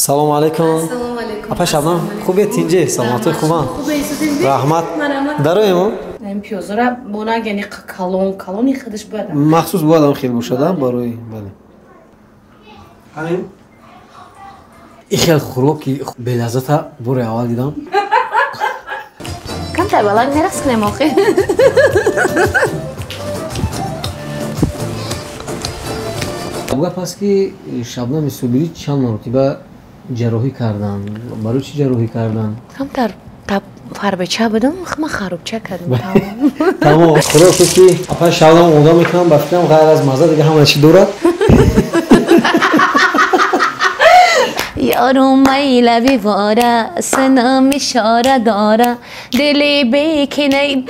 Салом алейкум. Ассалому алейкум. Апа Шабнам, хубе тинҷе, саломатӣ хубан. Хубе, Раҳмат. Дароем? Ин пиёзора бонаг, яъне калон, калони худаш бояд. Махсус бояд ам хел бошад, барои, бале. Ҳамин. Ин хел хӯроки белаззата бори аввал дидам. Камтар баланд мерақс кунем охи. Гап аст ки Шабнами Собирӣ чанд маротиба ҷарроҳӣ карданд. Барои чӣ ҷарроҳӣ карданд? Камтар таб фарбеча будам, ман харобча кардам. Тамом. Хӯроке ки апа Шабнам омода мекунам, ба фикрам ғайр аз мазза дига ҳама чӣ дорад. Ёру майла бивора, синам ишора дора, дили бекинай.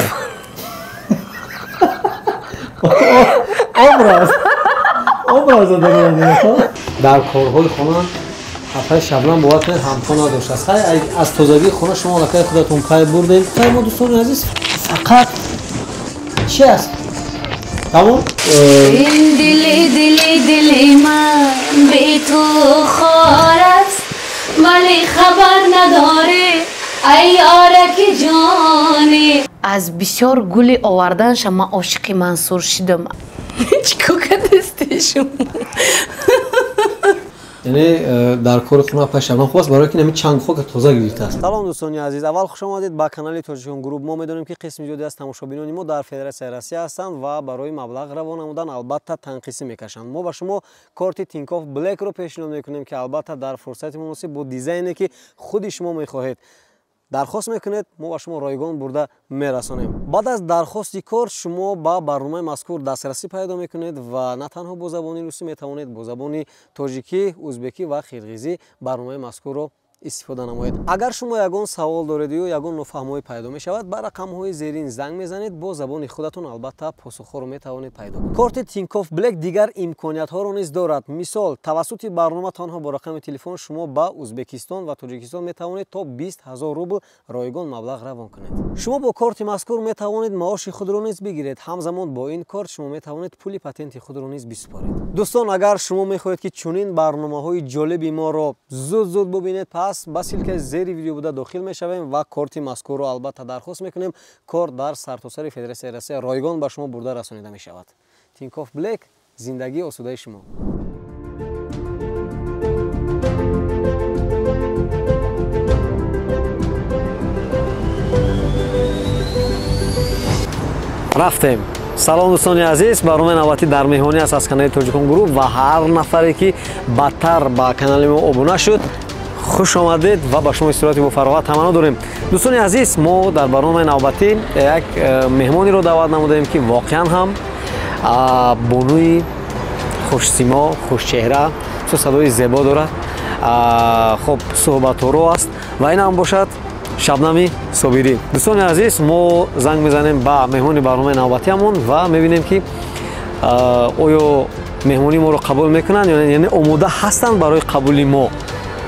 Образ. Образ дорад. Дар корҳои хона апаи Шабнам бовар кунед ҳамто надоштааст. Хай аз тозагии хона шумо аллакай худатон пай бурдед. Хай мо дӯстони азиз фақат чи аст? Тамом? Ин дили дили дили ман бе ту хор аст, вале хабар надорӣ ай ёраки ҷонӣ. Аз бисёр гули оварданша ман ошиқи Мансур шидам. Чӣ кор кардасти шумо? Яъне дар кори хона апаи Шабнам хуб аст, барои ки ҳамин чанг хока тоза гирифтааст. Салом дӯстони азиз, аввал хуш омадед ба канали Тоҷикон Груп. Мо медонем ки қисми зиёде аз тамошобинони мо дар Федератсияи Россия ҳастанд ва барои маблағ равон намудан албатта танқисӣ мекашанд. Мо ба шумо корти Тинькофф Блэкро пешниҳод мекунем, ки албатта дар фурсати муносиб бо дизайне ки худи шумо мехоҳед дархост мекунед, мо ба шумо ройгон бурда мерасонем. Баъд аз дархости кор шумо ба барномаи мазкур дастрасӣ пайдо мекунед ва на танҳо бо забони русӣ метавонед, бо забони тоҷикӣ, узбекӣ ва қирғизӣ барномаи мазкурро истифода намоед. Агар шумо ягон савол доред ё ягон нофаҳмоӣ пайдо мешавад, ба рақамҳои зерин занг мезанед, бо забони худатон албатта посухҳоро метавонед пайдо кунед. Корти Тинькофф Блэк дигар имкониятҳоро низ дорад. Мисол, тавассути барнома танҳо бо рақами телефон шумо ба Узбекистон ва Тоҷикистон метавонед то 20 000 рубл ройгон маблағ равон кунед. Шумо бо корти мазкур метавонед маоши худро низ бигиред. Ҳамзамон бо ин корт шумо метавонед пули патенти худро низ бисупоред. Дӯстон, агар шумо мехоҳед ки чунин барномаҳои ҷолиби моро зуд-зуд бубинед, пас ба ссилкаи зери видео буда дохил мешавем ва корти мазкурро албатта дархост мекунем. Кор дар сартосари Федератсияи Россия ройгон ба шумо бурда расонида мешавад. Тинькофф Блэк, зиндагии осудаи шумо. Рафтем. Салом дӯстони азиз, барномаи навбатӣ дар меҳмонӣ аст аз канали Тоҷикон Груп ва ҳар нафаре ки бадтар ба канали мо обуна шуд, хуш омадед ва ба шумо истироҳати бофароғат таманно дорем. Дӯстони азиз, мо дар барномаи навбатӣ як меҳмониро даъват намудаем, ки воқеан ҳам бонуи хушсимо, хушчеҳра, бисёр садои зебо дорад, хоб суҳбаторо аст ва ин ҳам бошад Шабнами Собирӣ. Дӯстони азиз, мо занг мезанем ба меҳмони барномаи навбатиамон ва мебинем ки оё меҳмонии моро қабул мекунанд ё яъне омода ҳастанд барои қабули мо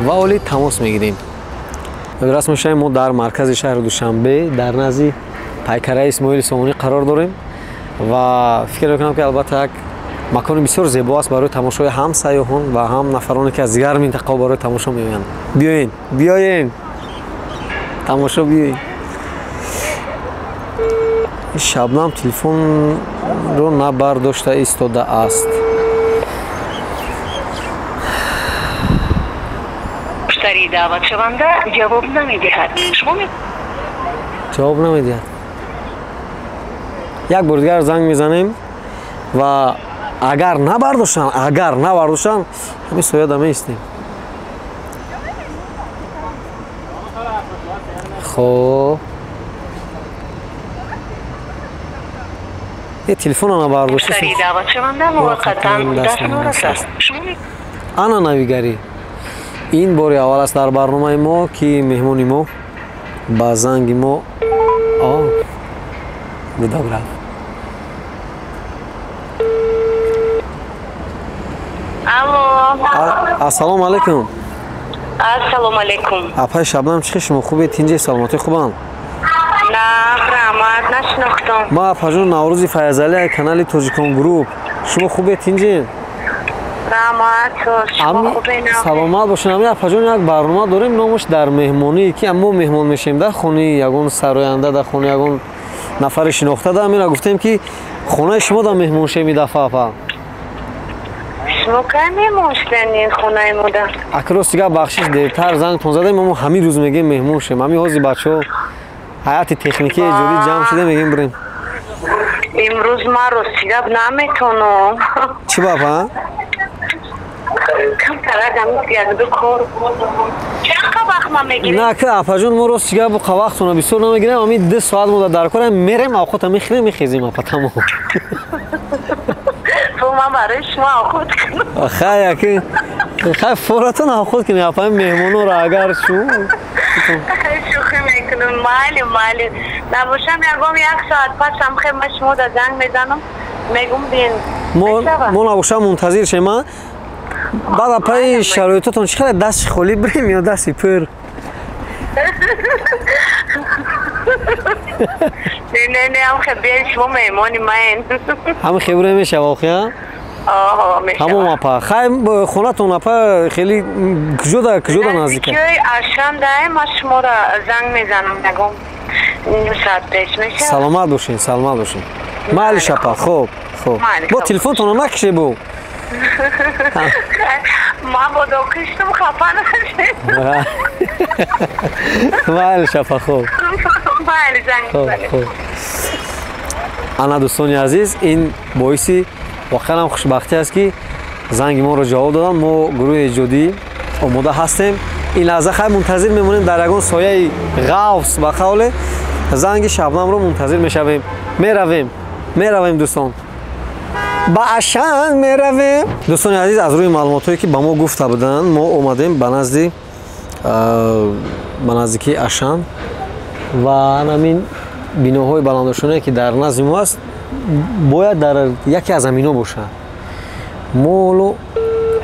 ва оли тамос мегирем. Расм мешавем, мо дар маркази шаҳри Душанбе дар назди пайкараи Исмоили Сомонӣ қарор дорем ва фикр мекунам ки албатта як макони бисёр зебо аст барои тамошои ҳам сайёҳон ва ҳам нафароне ки аз дигар минтақаҳо барои тамошо меоянд. Биёен, биёен, тамошо биёен. Шабнам телефонро набардошта истодааст. Муштарии даъватшаванда ҷавоб намедиҳад. Шумо ҷавоб намедиҳад. Як бор дигар занг мезанем ва агар набардоштанд, ҳамин сояда меистем. Хоб, телефонро набардошта. Муштарии даъватшаванда муваққатан дастнорас аст. Ана навигарӣ. Ин бори аввал аст дар барномаи мо ки меҳмони мо ба занги мо гудок рафт. Алло. Ассалому алайкум. Ассалому алайкум. Апаи Шабнам, чӣ шумо хубед? Тинҷе, саломатӣ хубанд? На, раҳмат, нашинохтам. Ман апаҷон Наврӯзи Файзалӣ, канали Тоҷикон Груп. Шумо хубед, тинҷе? Раҳмат, шумо хубед? Саломат бошед. Ами апаҷон, як барнома дорем, номаш дар меҳмонӣ, ки мо меҳмон мешем дар хонаи ягон сароянда, дар хонаи ягон нафари шинохта. Да амира гуфтем, ки хонаи шумо да меҳмон шем и дафъа, апа. Шумо кай меҳмон шудани хонаи мо да? Ака, рости гап, бахшиш, дертар зангтон задем, мо ҳамин рӯз мегем меҳмон шем. Ҳамин ҳозир бачаҳо ҳайати техникии эҷодӣ ҷамъ шуда, мегем бирем. Имрӯз ман рости гап наметонам. Чӣ ба, апа? На, ка апаҷон, мо рости гап қа вақтона бисёр намегирем, ҳамин 2 соат мо дар корем, мерем, авқота мехӯрем, мехезем, апа, тамом. Ман барои шумо авқот кунам? Хай, аки хай, форатон авқот кунем, апа, меҳмонора агар шумо. Шӯхӣ мекунам. Майли, майли, набошам, ягон як соат пас ҳам хел ман шумо да занг мезанам, мегум бин. Мо набошам мунтазир шем. Баъд, апаи, шароитотон чӣ қадар, дасти холӣ бирем ё дасти пур? Не, не, не, ҳам хел биен, шумо меҳмони маен. Ҳам хел бирем, мешава охия? Ҳамон, апа, хай, хонатон, апа, хеле куҷода, куҷода наздика? Наздикиҳои Ашан даем, ман шуморо занг мезанам ягон ним соат пеш, мешава? Саломат бошед, саломат бошед. Майлиш, апа, хуб, хуб. Бо телефонтонро накише бу. Ман бо докиштум, хафа нашед. Майлиш, апа, хуб. Майли, занг мезанем. Хуб. Ана, дӯстони азиз, ин боиси воқеан ҳам хушбахтӣ аст, ки занги моро ҷавоб доданд. Мо гурӯҳи эҷодӣ омода ҳастем. Ин лаҳза хай мунтазир мемонем, дар ягон сояи ғафс, ба қавле, занги Шабнамро мунтазир мешавем. Меравем, меравем, дӯстон, ба Ашан меравем. Дӯстони азиз, аз рӯи маълумотҳое, ки ба мо гуфта буданд, мо омадем ба назди, ба наздикии Ашан ва ҳамин биноҳои баландошонае, ки дар назди мо аст, бояд дар яке аз ҳамино бошад. Мо ҳоло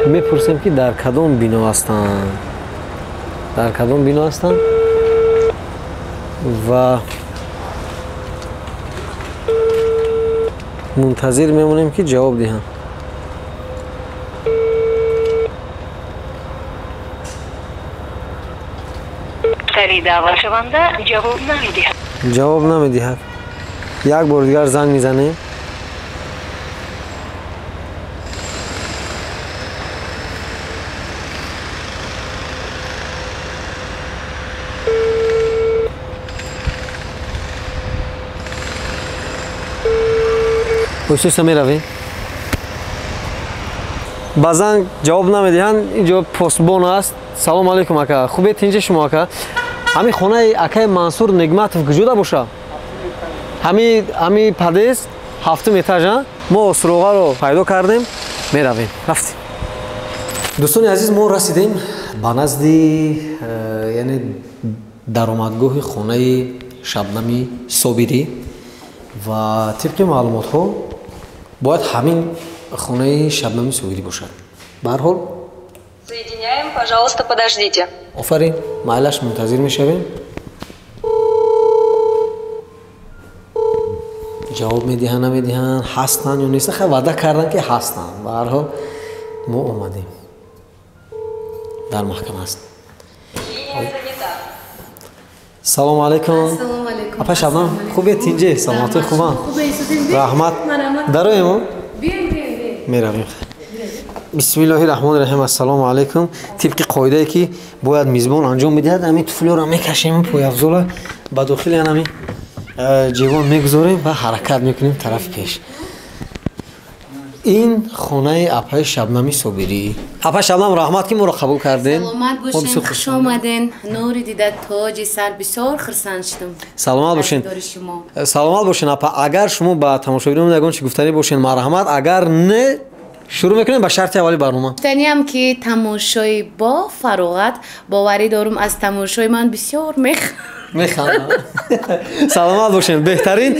мепурсем, ки дар кадом бино ҳастанд, дар кадом бино ҳастанд ва мунтазир мемонем, ки ҷавоб диҳанд. Даъватшаванда ҷавоб намедиҳад. Ҷавоб намедиҳад. Як бор дигар занг мезанем. Оҳиста меравем. Ба занг ҷавоб намедиҳанд. Инҷо посбон аст. Салом алейкум, ака, хубед, тинҷи шумо, ака? Ҳамин хонаи акаи Мансур Негматов куҷода боша? Ҳами подъезд, ҳафтум этаж. Мо суроғаро пайдо кардем, меравем, рафтем. Дӯстони азиз, мо расидем ба назди, яъне даромадгоҳи хонаи Шабнами Собирӣ ва тибқи маълумотҳо бояд ҳамин хонаи Шабнами Собирӣ бошад. Ба ҳар ҳол, Соединяем, пожалуйста, подождите. Офарин, майлаш, мунтазир мешавем. Ҷавоб медиҳанд, намедиҳанд, ҳастанд ё нестанд? Хай, ваъда карданд, ки ҳастанд. Ба ҳар ҳол, мо омадем, дар маҳкама аст. Салому алайкум, апа Шабнам, хубе, тинҷе, саломатои хубанд? Раҳмат. Дароем? Меравем. Бисмиллоҳи раҳмони раҳим. Ассалому алайкум. Тибқи қоидае, ки бояд мизбон анҷом медиҳад, ҳамин туфлиёро мекашем, пойафзола ба дохили ҳамин ҷевон мегузорем ва ҳаракат мекунем тарафи пеш. Ин хонаи апаи Шабнами Собирӣ. Апа Шабнам, раҳмат, ки моро қабул кардем. Саломат бошен, хуш омаден. Нури дида, тоҷи сар, бисёр хурсанд шудам. Саломат бошен, саломат бошен, апа. Агар шумо ба тамошобинон ягон чи гуфтанӣ бошен, марҳамат, агар не, шурӯъ мекунем ба шарти аввали барнома. Гуфтаниам, ки тамошои бо фароғат, боварӣ дорум, аз тамошои ман бисёр механдам. Саломат бошем, беҳтарин.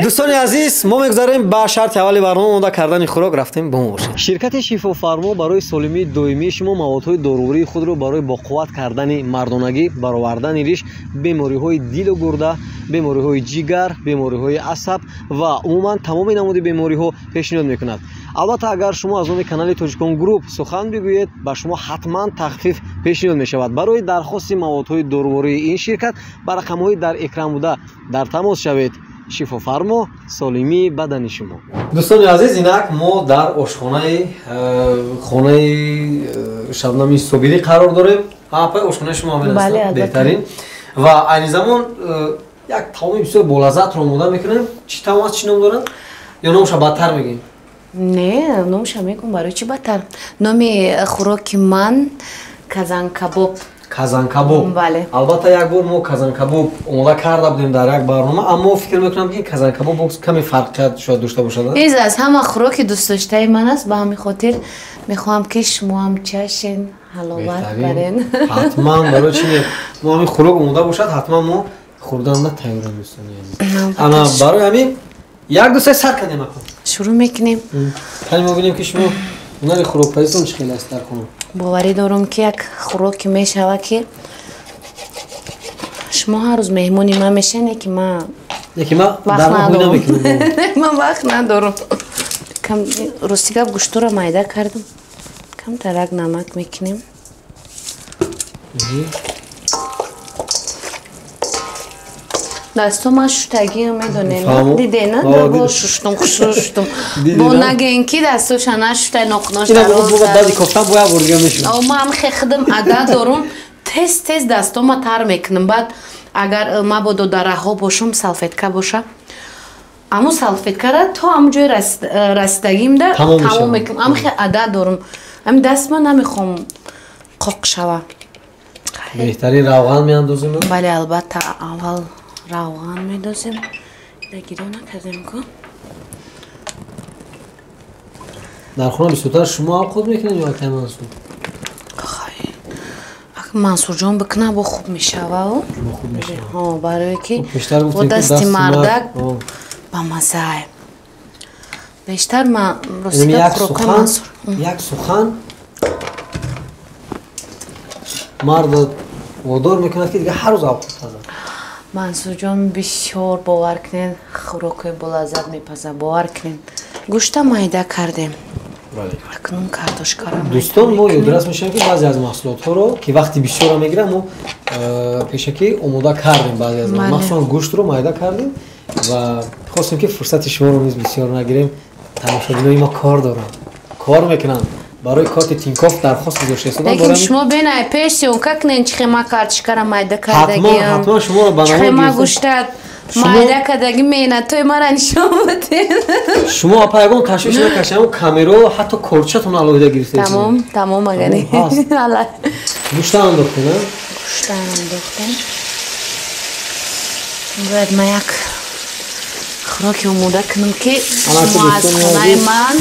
Дӯстони азиз, мо мегузарем ба шарти аввали барнома, омода кардани хӯрок. Рафтем, бо мо бошед. Ширкати Шифофармо барои солимии доимии шумо маводҳои дорувории худро барои боқувват кардани мардонагӣ, баровардани риш, бемориҳои дилу гурда, бемориҳои ҷигар, бемориҳои асаб ва умуман тамоми намуди бемориҳо пешниҳод мекунад. Албатта, агар шумо аз номи канали Тоҷикон Груп сухан бигӯед, ба шумо ҳатман тахфиф пешниҳод мешавад. Барои дархости маводҳои дорувории ин ширкат ба рақамҳои дар экран буда дар тамос шавед. Шифофармо, солимии бадани шумо. Дӯстони азиз, инак мо дар ошхонаи хонаи Шабнами Собирӣ қарор дорем. Апай, ошхонаи шумо ҳамин аст, беҳтарин. Ва айни замон як таоми бисёр болаззатро омода мекунем. Чӣ таом аст, чӣ ном дорад? Ё номша бадтар мегӯем? Не, номша мегӯм, барои чӣ бадтар? Номи хӯроки ман казанкабоб. Казанкабоб. Бале. Албатта, як бор мо казанкабоб омода карда будем дар як барнома, аммо фикр мекунам, ки казанкабоб каме фарқият шояд дошта бошад. Из аз ҳама хӯроки дӯстдоштаи ман аст, ба ҳамин хотир мехоҳам, ки шумо ҳам чашен, ҳаловат барен. Ҳатман, барои чӣ не? Мо ҳамин хӯрок омода бошад, ҳатман мо хӯрданда тайёрам, дӯстони азиз. Ана барои ҳамин як ду се сар кардем, апа. Шурӯъ мекунем. Қани мо бинем, ки шумо ҳунари хӯрокпазитон чӣ хел аст дар хона. Боварӣ дорам, ки як хӯроке мешавад, ки шумо ҳар рӯз меҳмони ман мешавед, ки ман Яки ман вақт надорам. Ман вақт надорам. Рости гап, гӯштуро майда кардам. Камтарак намак мекунем. Дасто ман шуштагиам, медонем, дидена, бо шуштум, хушрӯ шуштум. Бо нагӯен, ки дастоша нашуштай, ноқнош. Баъди кофтан бо як бор дига мешӯ. Ман хе худам адат дорум, тез тез дастома тар мекунам. Баъд агар мабодо дар раҳо бошум, салфетка боша, аму салфеткара то ҳамун ҷои расидагимда тамом мекунам. Ам хе адат дорум, ами дастма намехоҳам қоқ шава. Беҳтарин, равған меандозем. Бале, албатта, аввал равған медозем. Гиро накардем ку. Дар хона бисёртар шумо авқот мекунед ё акай Мансур? Мансурҷон бикуна, бо хуб мешава. Хуб мешава. Барое ки бо дасти мардак ба маззае. Бештар ма ростига хӯрокҳои Мансур. Як сухан марда водор мекунад, ки дига ҳар рӯз авқот пазад. Мансурҷон бисёр, бовар кунед, хӯрокҳои болаззат мепазад, бовар кунед. Гӯшта майда кардем. Акнун картошкаро. Дӯстон, мо ёдрас мешавем, ки баъзе аз маҳсулотҳоро, ки вақти бисёрро мегирам, мо пешакӣ омода кардем, баъзе аз махсусан гӯштро майда кардем ва хостем, ки фурсати шуморо низ бисёр нагирем. Тамошобинои мо кор доранд, кор мекунанд, барои корти Тинькофф дархост гузошта истодам. Лекин шумо бенай пеш съёмка кунен, чӣ хема картошкара майда кардагиам. Ҳатман шуморо ба чӣ хема гӯшта майда кардаги, меҳнатҳои мара нишон бидед. Шумо, апа, ягон ташвиш накашед, камеро, ҳатто корчатон алоҳида гирифта. Тамом, тамом, агани. Гӯшта андохтем, а? Гӯшта андохтем. Бояд ман як хӯроки омода кунам, ки шумо аз хонаи ман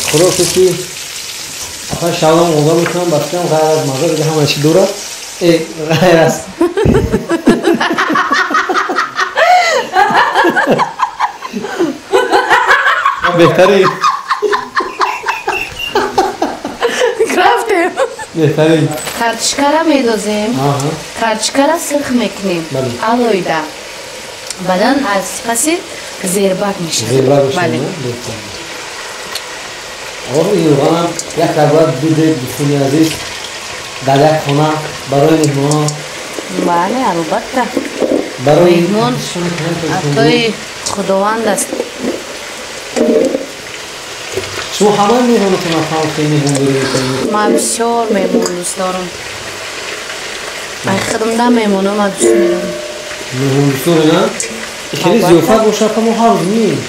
хӯроке, ки апа Шабнам омода мекунам, ба фикрам, ғайр аз мазза дига ҳама чӣ дорад. Ғайр аз беҳтарин. Рафтем. Беҳтарин. Картошкара медозем, картошкара сирх мекунем алоҳида, баъдан аз паси зербак мешавад. Зербак мешавад. Ин равғанам як рабат дуде, дӯстони азиз, дар як хона барои меҳмонон. Бале, албатта. Барои меҳмон атои Худованд аст. Шумо ҳамаи меҳмонотон афҳам хеле меҳмондорӣ мекунед? Ман бисёр меҳмон дӯст дорам. Ай худамда меҳмоно ман дӯст медорам. Меҳмон дӯст доред, а? Хеле зиёфат бошад, мо ҳар рӯз меем.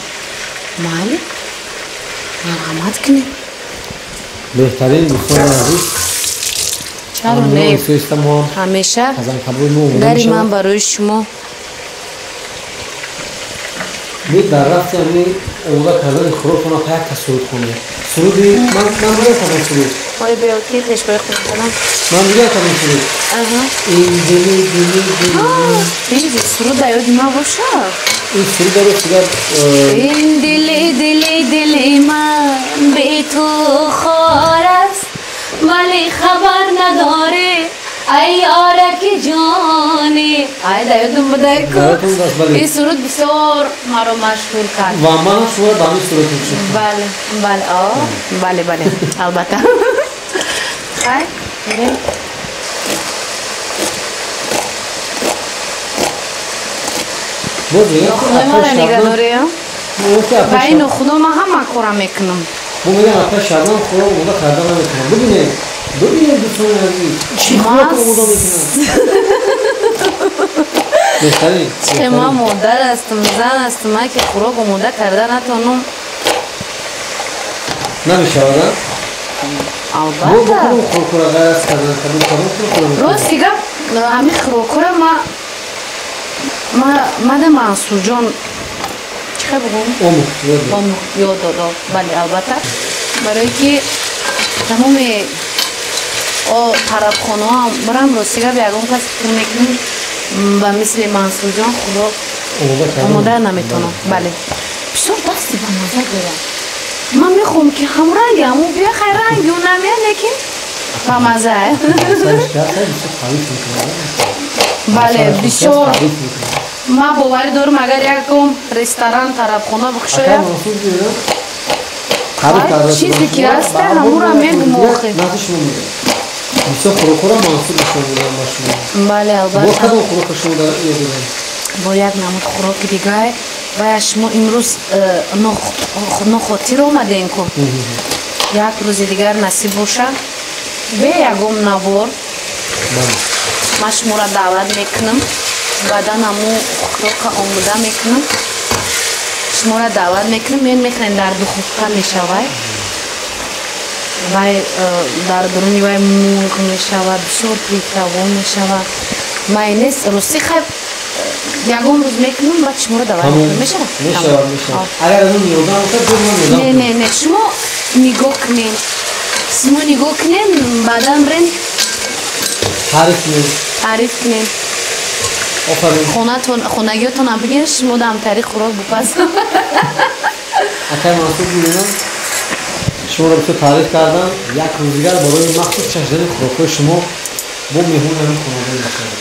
Майли, марҳамат кунед. Беҳтарин, дӯстони азиз. Чаро не? Ҳамеша дари ман барои шумо. Дар рафти ҳамин омода кардани хӯрокона якта суруд хонем. Суруди ман бигӯям кадом суруд? Ой, биё, ки пешгоҳи худ кардам. Ман бигӯям кадом суруд? Ин дили дили дили. Ин суруд дар ёди ман бошад. Ин суруд даро дигар. Ин дили дили дили ман бе ту хор аст, вале хабар надорӣ. ай ёраки ҷони. Ай да ёдум будай ку. Ин суруд бисёр маро машҳур кард. Ва манам шуморо ба ҳамин сурат мешинохтам. Бале, бале, бале, бале, албатта. Ай, бирем. Худои маро нигаҳ дорем. Ба ину худо ман ҳама кора мекунам. Бо мегӯям апа Шабнам хӯрок омода карда наметавонам. Бибинед, бибинед дӯстони азиз, чӣ хӯрок омода мекунам. Беҳтарин. Чӣ ман модар ҳастам, зан ҳастам, ман ки хӯрок омода карда натавонам. Намешавад, а? Албатта. Бо кадом хӯрокҳоро ғайр аз кардан кадом хӯрокҳоро мекунед? Рости гап, ҳамин хӯрокҳоро мада Мансурҷон чӣ хел бугум? Омӯхт, ёд дод. Омӯхт, ёд дод, бале, албатта. Барое ки тамоми тарабхонаҳоам бирам, рости гап ягон кас фикр мекунем ба мисли Мансурҷон хӯрок омода наметавонам. Бале. Бисёр дасти ба маза дорам. Ман мехоҳам ки ҳамранги ҳамун бия, хай ранги ӯ намеяд, лекин ба маза. Бале, бисёр. Ман боварӣ дорам, агар ягон ресторан, тарабхона бикушояд, чизе ки ҳаста ҳамура мегум охир. Бисёр хӯрокҳоро Мансур нишон медиҳам ба шумо. Бале, албатта. Бо кадом хӯрока шумо ёд додем? Бо як намуд хӯроки дигар. Вая шумо имрӯз нохотир омадем ку. Як рӯзи дигар насиб боша. Бе ягон навор. Ман шуморо даъват мекунам. Баъдан ҳамун хӯрока омода мекунам. Шуморо даъват мекунам. Мен мехӯрем, дар духовка мешавад. Вай дар дуруни вай мурғ мешавад, бисёр приправо мешавад. Майонез рости хай ягон рӯз мекунам, баъд шуморо даъват мекунам. Мешавад? Мешавад, мешавад. Агар аз он ёрдам бошад, боз ман ёрдам. Не, не, не, шумо нигоҳ кунед. Шумо нигоҳ кунед, баъдан бирен таъриф кунед. Таъриф кунед. Офарин. Хонагиётонам бигиред, шумо дам таърих хӯрок бупазам. Акай Мансур бибинам, шуморо бисёр таъриф кардам. Як рӯз дигар барои махсус чашидани хӯрокҳои шумо бо меҳмон ҳамин хонадон мешавад.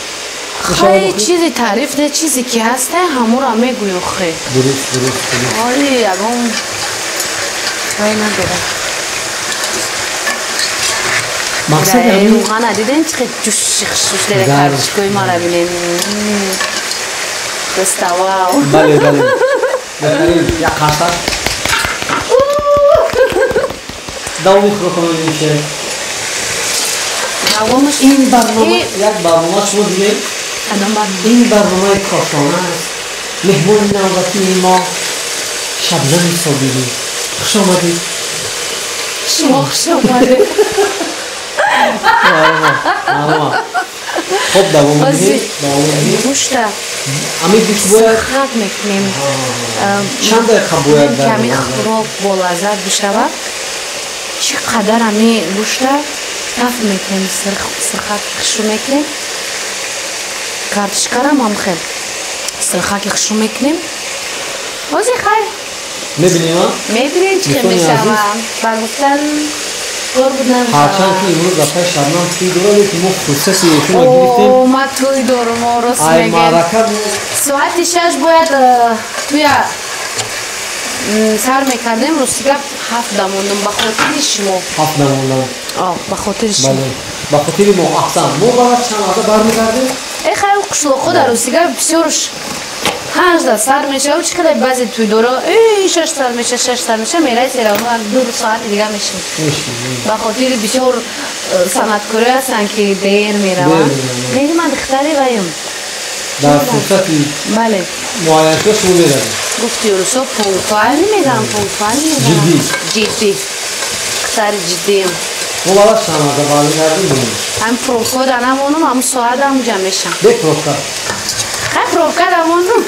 Хай, чизи таъриф не, чизе ки ҳаста ҳамуро мегӯю хе. Дуруст, дуруст, дуруст. Оли ягон вай надорад. Мақсади ҳамин равғана дидем чӣ хел ҷӯши хушуш дора, картошкаи мара бинем. Доставал. Бале, бале. Беҳтарин, як қарсак. Давоми хӯрокро мебинем ки давомаш ин барнома як барнома шумо дидед? Кадом барнома? Ин барномаи кошона аст. Меҳмони навбатии мо Шабнами Собирӣ. Хуш омадед. Шумо хуш омадед. Марҳамат. Хоб, давом медиҳем. Давом медиҳем. Гӯшта ҳамин гӯшт бояд сирхак мекунем. Чанд дақиқа бояд ки ҳамин хӯрок болаззат бишавад, чӣ қадар ҳамин гӯшта таф мекунем, сирхаки хушрӯ мекунем. Картошкарам ҳам хел сирхаки хушрӯ мекунем. Ҳозир хай мебинем, а? Мебинем чӣ хел мешавад. Ба гуфтан кор буд намешавад. Ҳарчанд ки имрӯз апаи Шабнам тӯй дорад, лекин мо фурсати эшонро гирифтем. О, ман тӯй дорам, рост Ай мегӯед. маърака Соати 6 бояд тӯя сар мекардем, рости гап 7 дамондам ба хотири шумо. 7 дамондам. Ба хотири шумо. Бале. Ба хотири мо, аҳсан. Мо баъд чанд лаҳза бармегардем? Э, хай, қишлоқҳо дар рости гап бисёрш 8 сар мешавад, чӣ қадар баъзе тӯйдоро 6 сар мешавад, 6 сар мешавад, мераи серавно 2 соати дигар мешинем. Ба хотири бисёр санъаткорӣ ҳастанд ки дер мераванд. Мери ман духтари ваем. Дар фурсати бале муайяншуда шумо меравед. Гуфти русо пунктуальный мегӯям, пунктуальный мегӯям. Ҷиддӣ. Ҷиддӣ. Духтари ҷиддием. Мо баъд чанд лаҳза бармегардем, бинем. Ҳамин пробка дар намонам, ҳамун соат ҳамунҷа мешам. Бе пробка. Хай, пробка дамонам.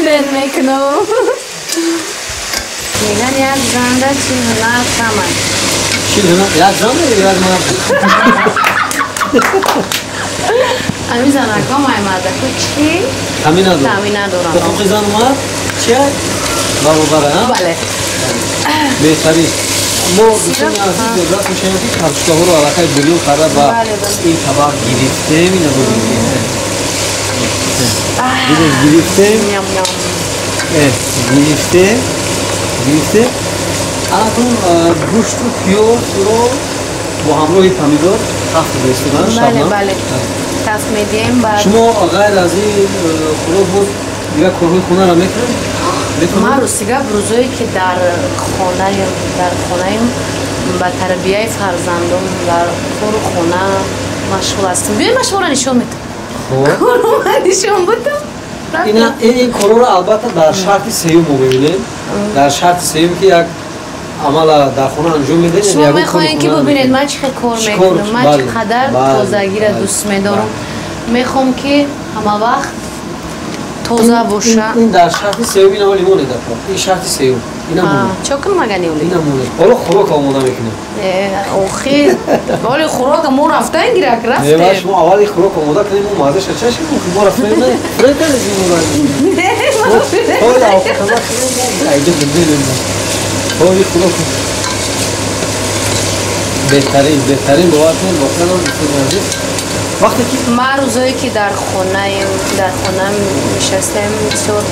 Бен мекунам. Меган як занда 40 ҳунар камай. 40 ҳунар? Як занда ё як мард? Ҳамин занакҳо май мардако чӣ? Камӣ надоранд. Камӣ надоранд. Ҳуқуқи зану мард чия? Баробара, а? Бале. Беҳтарин. Мо дӯстони азиз ёдрас мешавем, ки картошкаҳоро аллакай бирён карда ба ин табақ гирифтем. Ина бибинед, дидед, гирифтем, гирифтем, гирифтем. Анакун гӯшту пиёзро бо ҳамроҳи помидор тафт дода. Бале, бале, тафт медиҳем. Шумо ғайр аз ин хӯрок боз дигар корҳои хонаро мекунед? Ман рости гап, рӯзое ки дар хонаем, ба тарбияи фарзандон, дар кору хона машғул ҳастам. Биёед, ман шуморо нишон медам, корро нишон будам. Ин корҳоро албатта дар шарти сеюм мо мебинем, дар шарти сеюм, ки як амала дар хона анҷом медиҳем. Шумо мехоҳем ки бибинед ман чӣ хел кор мекунам, ман чӣ қадар тозагиро дӯст медорам. Мехоҳам, ки ҳама вақт тоза боша. Ин дар шарти сеюм, ина ҳоли монед, апа, ин шарти сеюм, ина монед. Чо кунам агани оли? Ина монед. Ҳоло хӯрок омода мекунем. Охир ҳоли хӯрока мо рафтаем, гирак рафтем. Не, шумо аввали хӯрок омода кунем, мо маззаша чашем, мо рафтаем, не фиреб кардед моро. Ҳоли омода кунем, мо айҷа бибинем. Ҳоли хӯрок беҳтарин, беҳтарин, бовар кунед, воқеан дӯстони азиз. Вақте ки ман рӯзое ки дар хонаем, дар хона нишастаем, бисёр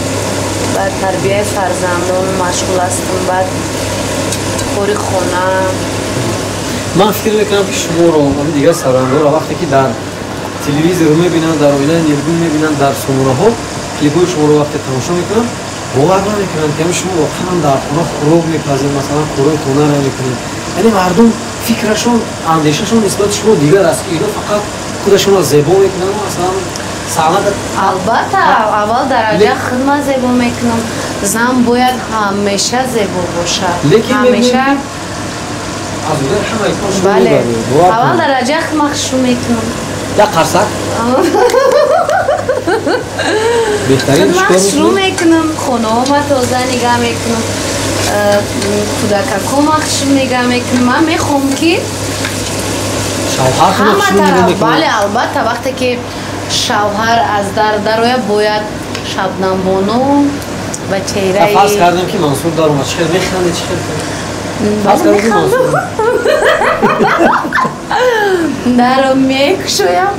ба тарбияи фарзандон машғул ҳастам, баъд кори хона. Ман фикр мекунам, ки шуморо дигар сарояндаҳоро вақте ки дар телевизор мебинанд, дар оинаи нилгун мебинанд, дар сомонаҳо клипҳои шуморо вақте тамошо мекунанд, бовар намекунанд, ки шумо воқеан дар хона хӯрок мепазед, масалан хӯроки хонаро мекунед. Яъне мардум фикрашон, андешашон нисбати шумо дигар аст, ки ино фақат худашонро зебо мекунанд, масалан саҳната. Албатта, аввал дараҷа худма зебо мекунам. Зан бояд ҳамеша зебо бошад. Лекин ҳамеша аз удаи ҳамаи кор шумо. Бале, аввал дараҷа худма хушрӯ мекунам. Як қарсак. Беҳтарин. Худма хушрӯ мекунам, хонаҳома тоза нигаҳ мекунам, кӯдакакома хушрӯ нигаҳ мекунам. Ман мехоҳам, ки ҳама тараф. Бале, албатта, вақте ки шавҳар аз дар дарояд, бояд Шабнамбону ба чеҳраи фарз кардем, ки Мансур даромад, чӣ хел механдед, чӣ хел фарз кардем, ки Мансур даро мекушоям.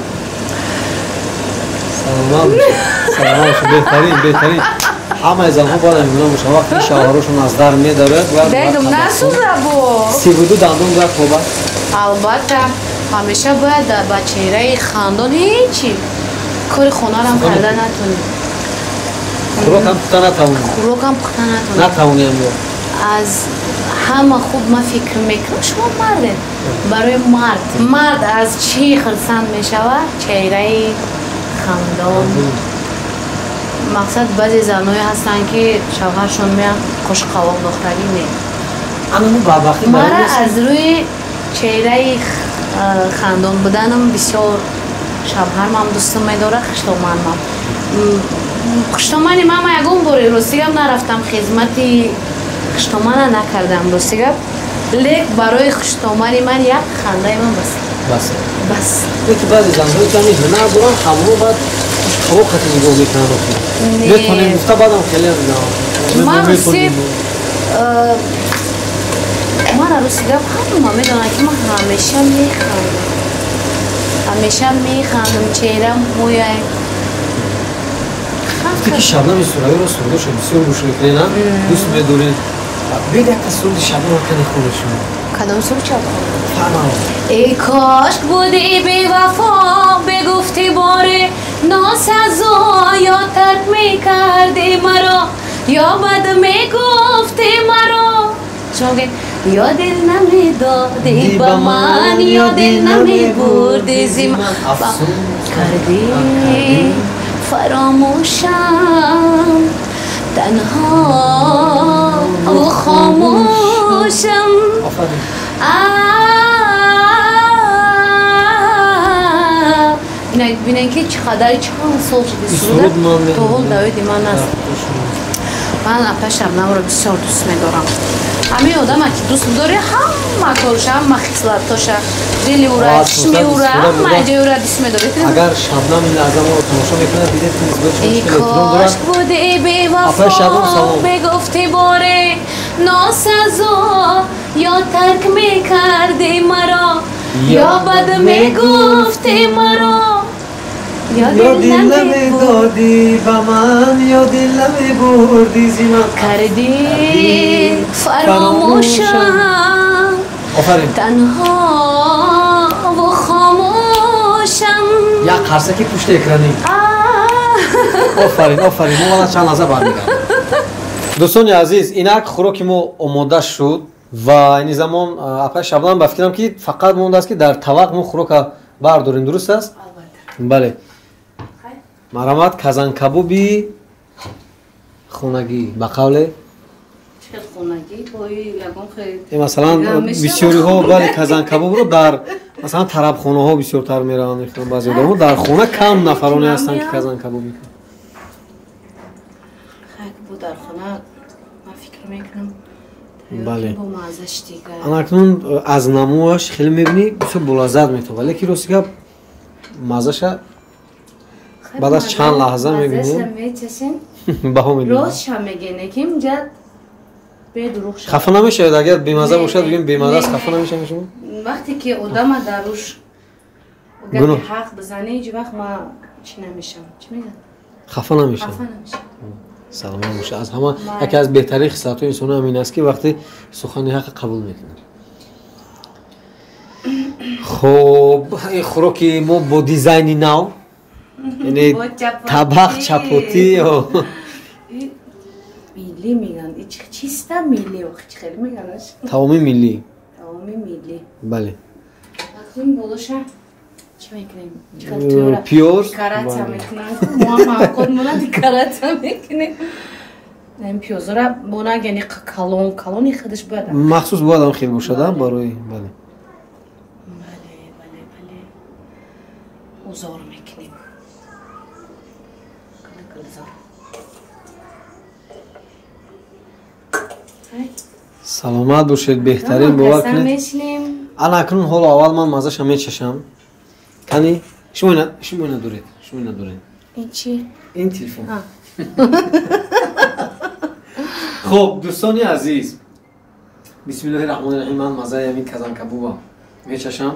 Саломат, саломат. Беҳтарин, беҳтарин. Ҳамаи занҳо бояд ҳамингуна бошанд, вақте ки шавҳарошон аз дар медарояд, бояд бегум насӯза бо 32 дандон бояд тобад. Албатта, ҳамеша бояд ба чеҳраи хандон. Ҳечи кори хонарам карда натонӣ, хӯрокам пухта натавонӣ, хӯрокам пухта натонӣ, натавониам. Аз ҳама хуб ман фикр мекунам, шумо мардед, барои мард, мард аз чӣ хурсанд мешавад? Чеҳраи хандон. Мақсад, баъзе заное ҳастанд, ки шавҳаршон меяд, қошқовоқ дохтагӣ не. Мара аз рӯи чеҳраи хандон буданам бисёр шавҳармам дӯстам медорад, хуштоманмам. Хуштомани мама ягон бори, рости гап, нарафтам, хизмати хуштомана накардам, рости гап, лек барои хуштомани ман як хандаи ман бас. Бас. Бас. Леки баъзе занҳое ки ҳамин ҳунар доранд, ҳамоно баъд қавоқати нигоҳ мекунанд, метонем гуфта, баъдам хеле ман рости, мара рости гап, ҳама медонанд, ки ман ҳамеша механдам, ҳамеша механдам, чеҳрам ҳояй. Ки Шабнами Сураёро сурудашо бисёр гӯш мекунед, на дӯст медоред. Биёед, якта суруди Шабнам кани хонед шумо. Кадом суруд чап? Эй кош буди бевафо, бегуфти боре носазо, ё тарк мекарди маро, ё бад мегуфти маро. Шумо гӯед, ё дил намедоди ба ман, ё дил намебурди зи ман, кардӣ фаромӯшам, танҳо хомӯшам. Бинед, ки чӣ қадар, чанд сол шуди суруда то ҳол дар ёди ман аст. Ман апа Шабнамро бисёр дӯст медорам. Ҳамин одама ки дӯст медорӣ, ҳама корша, ҳама хислатоша, дили ура, чишми ура, ҳама ҷои ура дӯст медорӣ. Агар Шабнам ин лаҳза моро тамошо мекунад, дидед, ки нисбати шумо чӣ эҳтиром дорад. Кош буди бевафо, бегуфти боре носазо, Ё тарк мекардӣ маро, ё бад мегуфтӣ маро, ё дил намедодӣ ба ман, ё дил намебурдӣ зи ман. Кардӣ фаромӯшам, танҳо ва хомӯшам. Як қарсаки пушти экранӣ. Офарин, офарин. Мо вала чанд лаҳза бармегардем. Дӯстони азиз, инак хӯроки мо омода шуд ва айни замон апаи Шабнам ба фикрам ки фақат мондааст ки дар тавақ мо хӯрока бардорем, дуруст аст? Бале. Марҳамат, казанкабуби хонагӣ ба қавле масалан бисёриҳо бале казанкабубро дар масалан тарабхонаҳо бисёртар мераванд мехӯранд, баъзе одамо дар хона кам нафароне ҳастанд ки казанкабуб мекунанд. Дар хона ман фикр мекунам. Бале. Анакнун аз намуаш хеле мебинӣ бисёр болаззат метобад, лекин рости гап маззаша баъд аз чанд лаҳза мебинем баҳо медиҳем. Ростша мегӯем, ки инҷа бедурӯғ шавад. Хафа намешавед агар бемазза бошад, бигӯем бемазза аст, хафа намешавед шумо? Вақте ки одама дар рӯш гапи ҳақ бизанӣ, ҳеҷ вақт ман чӣ намешавам. Чӣ мегӯям? Хафа намешавам. Хафа намешавам. Саломат бошед. Аз ҳама яке аз беҳтарин хислатҳои инсон ҳамин аст ки вақте сухани ҳаққа қабул мекунад. Хоб, ин хӯроки мо бо дизайни нав, яъне табақ чапотӣ. Миллӣ мегӯянд. Чиста миллӣ, чӣ хеле мегӯянд? Таоми миллӣ. Таоми миллӣ. Бале. Акнун болоша чӣ мекунем? Пиёз декоратсия мекунанд. Мо ҳам авқотмона декоратсия мекунем. Ин пиёзора бонаг, яъне калон калони худаш бояд махсус бояд ҳам хел бошад барои бале. Бале, бале, бале. Узор мекунем. Гулгулзор. Саломат бошед, беҳтарин, бовар кунед. Ана акнун ҳоло аввал ман маззаша мечашам. Кани шумо ина доред, шумо ина доред. Ин чӣ? Ин телефон. Хоб, дӯстони азиз, бисмиллоҳи раҳмони раҳим, ман маззаи ҳамин казанкабуба мечашам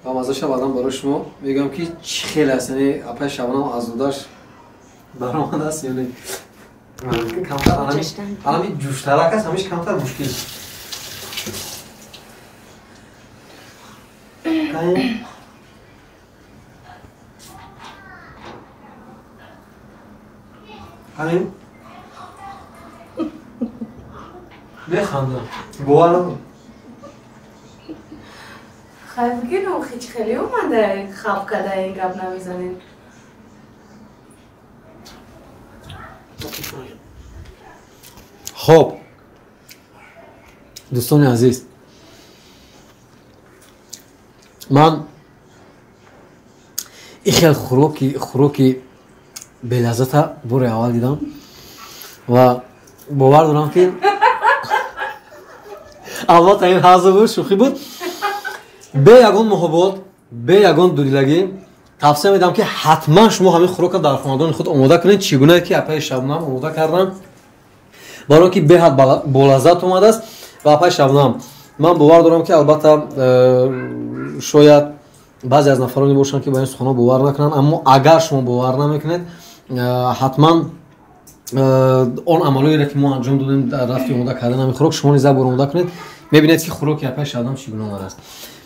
ва маззаша баъдан барои шумо мегӯям ки чӣ хел аст. Яъне апаи Шабнам аз дудаш баромадааст, яъне камтар ҳамин ҷӯштарак аст, ҳамиш камтар мушкил. Ҳамин механдам, бовар накун. Хай бигин, охи чӣ хеле омада хаб када ин гап намезанед. Хоб, дӯстони азиз, ман ин хел хӯроки белаззата бори аввал дидам ва бовар дорам ки албатта ин ҳазл буд, шӯхӣ буд. Бе ягон муҳобот, бе ягон дудилагӣ тавсия медиҳам ки ҳатман шумо ҳамин хӯрокро дар хонадони худ омода кунед, чӣ гунае ки апаи Шабнам омода кардам, барое ки беҳад болаззат омадааст. Ва апаи Шабнам, ман бовар дорам ки албатта шояд баъзе аз нафароне бошанд ки ба ин суханҳо бовар накунанд, аммо агар шумо бовар намекунед, ҳатман он амалҳоеро ки мо анҷом додем дар рафти омода кардан ҳамин хӯрок, шумо низ як бор омода кунед, мебинед ки хӯроки апаи Шабнам чӣ гуна омадааст.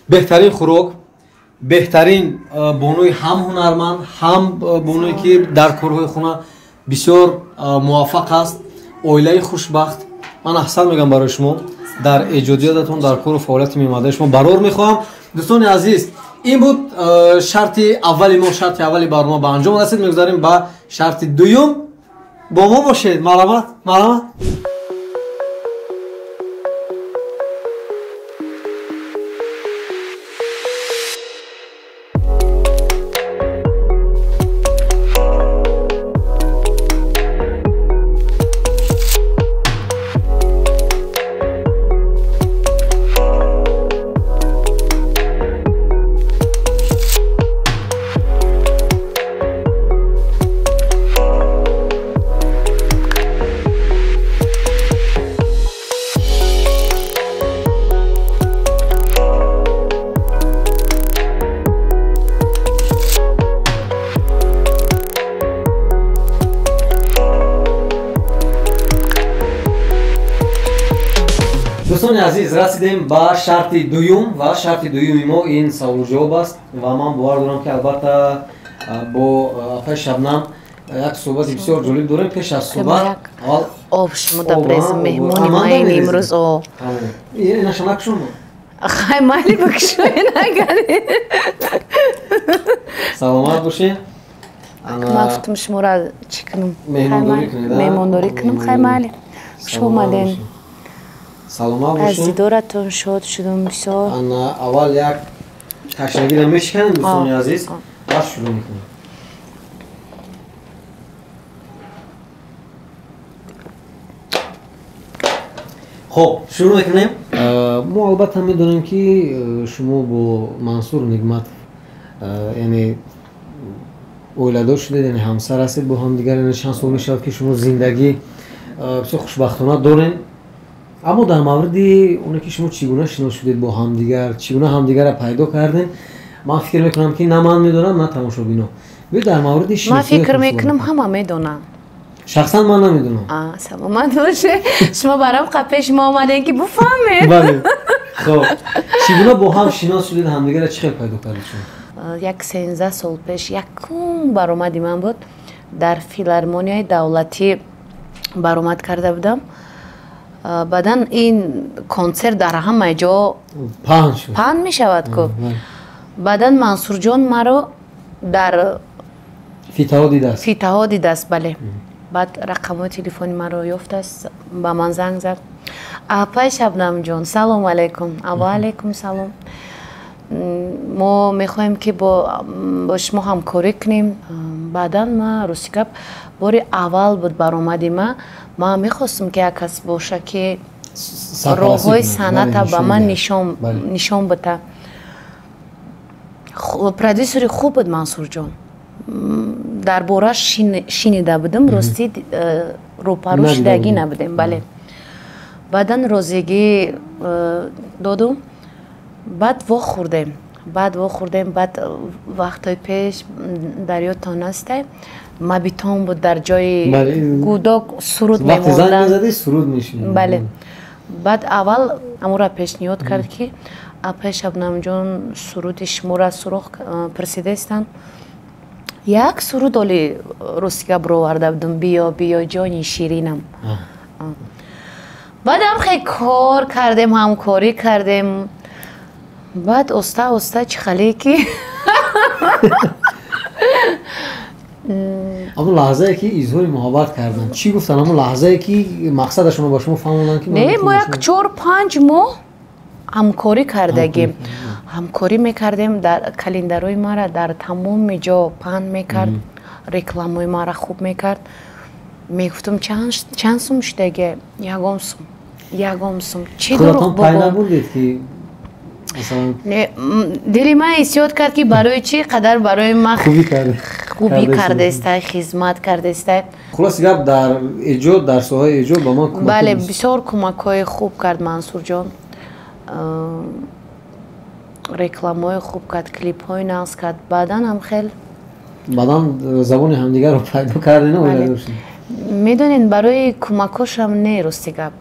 Беҳтарин хӯрок, беҳтарин бонуи ҳам ҳунарманд, ҳам бонуе ки дар корҳои хона бисёр муваффақ аст, оилаи хушбахт. Ман аҳсан мегӯям барои шумо дар эҷодиётатон, дар кору фаъолияти мемадаи шумо барор мехоҳам. Дӯстони азиз, ин буд шарти аввали мо, шарти аввали барнома ба анҷом расид. Мегузарем ба шарти дуюм. Бо мо бошед. Марҳамат, марҳамат. Дӯстони азиз, расидем ба шарти дуюм ва шарти дуюми мо ин саволу ҷавоб аст ва ман бовар дорам, ки албатта бо апаи Шабнам як суҳбати бисёр ҷолиб дорем. Пеш аз суҳбат аввал об шумо дапрезм, меҳмони маин имрӯз. О, инаша накушум. Хай, майли, бикушоен агар. Саломат бошед. Ман гуфтам, шуморо чӣ кунам? Меҳмондорӣ кунед, кунам. Хай, майли, хуш омаден. Саломат бошед. Аз дидоратон шод шудам бисёр. Ана, аввал як ташнагиро мешиканем, дӯстони азиз, баъд шурӯъ мекунем. Хоб, шурӯъ мекунем. Мо албатта медонем, ки шумо бо Мансур Нигматов, яъне оиладор шудед, яъне ҳамсар ҳастед бо ҳамдигар, яъне чанд сол мешавад, ки шумо зиндагӣ бисёр хушбахтона дорем. Аммо дар мавриди оне ки шумо чӣ гуна шинос шудед бо ҳамдигар, чӣ гуна ҳамдигарро пайдо кардем, ман фикр мекунам, ки на ман медонам, на тамошобино. Биё, дар мавриди ман фикр мекунам, ҳама медонам. Шахсан ман намедонам. Саломат боше. Шумо барам пеши мо омадем, ки буфаҳмед. Бале. Хоб, чӣ гуна бо ҳам шинос шудед, ҳамдигарро чӣ хел пайдо кардед шумо? Як 13 сол пеш якум баромади ман буд, дар филармонияи давлатӣ баромад карда будам. Баъдан ин консерт дар ҳама ҷо паҳн мешавад ку. Баъдан Мансурҷон маро дар фитаҳо дидааст. Фитаҳо дидааст, бале. Баъд рақамҳои телефони маро ёфтааст, ба ман занг зад: «Апай Шабнамҷон, салом алайкум». «Ва алайкум салом. Мо мехоҳем, ки бо шумо ҳамкорӣ кунем». Баъдан ма, рости гап, бори аввал буд баромади ма. Ман мехостам, ки як кас боша, ки роҳҳои санъата ба ман нишон бита. Продюсери хуб буд Мансурҷон, дар бораш шинида будам, ростӣ рӯпарӯ шидагӣ набудем, бале. Баъдан розигӣ додум, баъд вохӯрдем, баъд вохӯрдем. Баъд вақтҳои пеш, дар ёдтон ҳастай, мабитон буд, дар ҷои гудок суруд мемонданд. Бале. Баъд аввал амура пешниҳод кард, ки апаи Шабнамҷон, суруди шуморо суроғ пурсидаистанд. Як суруд оли, ростига, бироварда будам: «Биё, биё, ҷони ширинам». Баъдам хеле кор кардем, ҳамкорӣ кардем. Баъд оста оста чӣ хале ки Ҳамон лаҳзае, ки изҳори муҳаббат карданд, чӣ гуфтанд? Ҳамон лаҳзае, ки мақсадашонро ба шумо фаҳмонданд, ки Не, мо як 4-5 моҳ ҳамкорӣ кардагим, ҳамкорӣ мекардем. Дар календарои мара дар тамоми ҷо паҳн мекард, рекламаи мара хуб мекард. Мегуфтам, чанд сум шудаге? Ягон сум, ягон сум. Чӣ дурӯғ? Пай набурдед, ки Дили ман ҳиссиёт кард, ки барои чӣ қадар барои ман хубӣ кардаистай, хизмат кардаистай. Хулоси гап, дар эҷод, дар соҳаи эҷод ба ман кӯмак. Бале, бисёр кӯмакҳои хуб кард Мансурҷон, рекламаҳои хуб кард, клипҳои нағз кард. Баъдан ҳам хел Баъдан забони ҳамдигарро пайдо кардем. Медонед, барои кӯмакҳошам не, рости гап,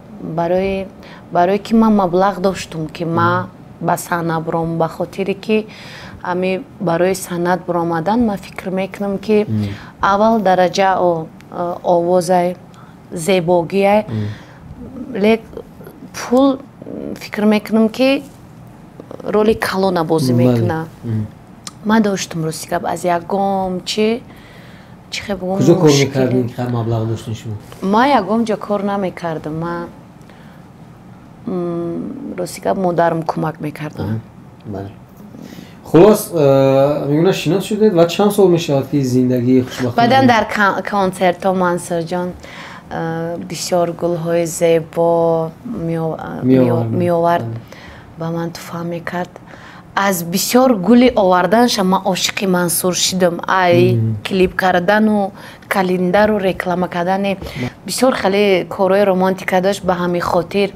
барое ки ман маблағ доштум, ки ман ба саҳна буром. Ба хотире ки ами барои санъат буромадан, ман фикр мекунам, ки аввал дараҷа овозай, зебогиай, лек пул, фикр мекунам, ки роли калона бозӣ мекунад. Ман доштум, рости гап, аз ягом чи чӣ хел бигӯм. Куҷо кор мекардем, ки маблағ доштем шумо? Ман ягом ҷо кор намекардам. Ман, рости гап, модарам кӯмак мекардам. Хулос, мегӯна шинос шудед ва чанд сол мешавад, ки зиндагии хушбахт? Баъдан дар консертҳо Мансурҷон бисёр гулҳои зебо меовард, ба ман туҳфа мекард. Аз бисёр гули оварданша ман ошиқи Мансур шидам. Ай клип кардану календару реклама кардани, бисёр хеле корҳои романтика дошт. Ба ҳамин хотир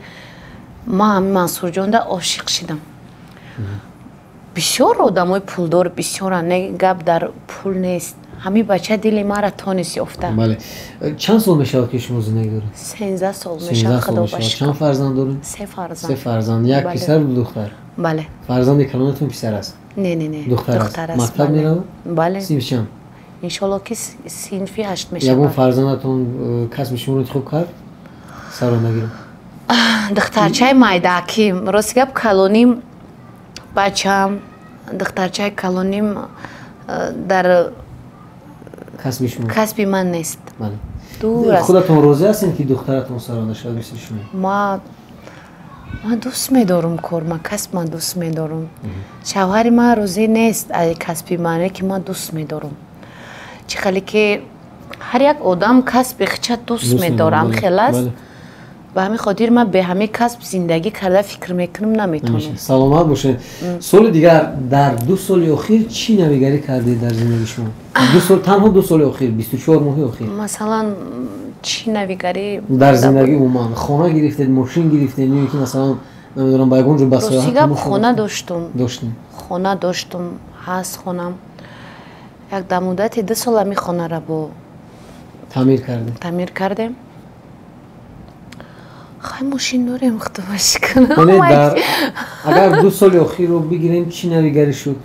ман ҳамин Мансурҷонда ошиқ шидам. Бисёр одамои пулдор бисёранд, не, гап дар пул нест. Ҳамин бача дили маро тонис ёфта. Бале. Чанд сол мешавад, ки шумо зиндагӣ доред? 13 сол мешавад, худо ба шукр. Чанд фарзанд доред? Се фарзанд. Се фарзанд. Як писар, ду духтар? Бале. Фарзанди калонатон писар аст? Не, не, не. Духтар аст. Мактаб меравад? Бале. Синфи чанд? Иншолло, ки синфи 8 мешавад. Ягон фарзандатон касби шуморо интихоб кард? Сарондагиро? Духтарчаи майдаки. Рости гап, калоним бачам, духтарчаи калоним дар касби шумо? Касби ман нест. Бале. Дур аст. Худатон розӣ ҳастед, ки духтаратон саронда шавад мисли шумо? Ман дӯст медорам кор, ман касб ман дӯст медорам. Шавҳари ман розӣ нест аз касби ман, ки ман дӯст медорам. Чӣ хеле ки ҳар як одам касби хича дӯст медорам, хел аст. Ба ҳамин хотир ман бе ҳамин касб зиндагӣ карда фикр мекунам, наметавонам. Саломат бошед. Соли дигар, дар 2 соли охир чӣ навигарӣ кардед дар зиндагии шумо? 2 сол, танҳо 2 соли охир, 24 моҳи охир. Масалан, чӣ навигарӣ? Дар зиндагӣ умуман хона гирифтед, мошин гирифтед, ё ки масалан, намедонам, ба ягон ҷо ба сайёҳат? Рости гап, хона доштум. Доштем. Хона доштум, ҳаст хонам. Як дар муддати 2 сол ҳамин хонаро бо таъмир кардем. Таъмир кардем. Хай, мошин дорем, худо ба шукр. Агар 2 соли охирро бигирем, чӣ навигарӣ шуд?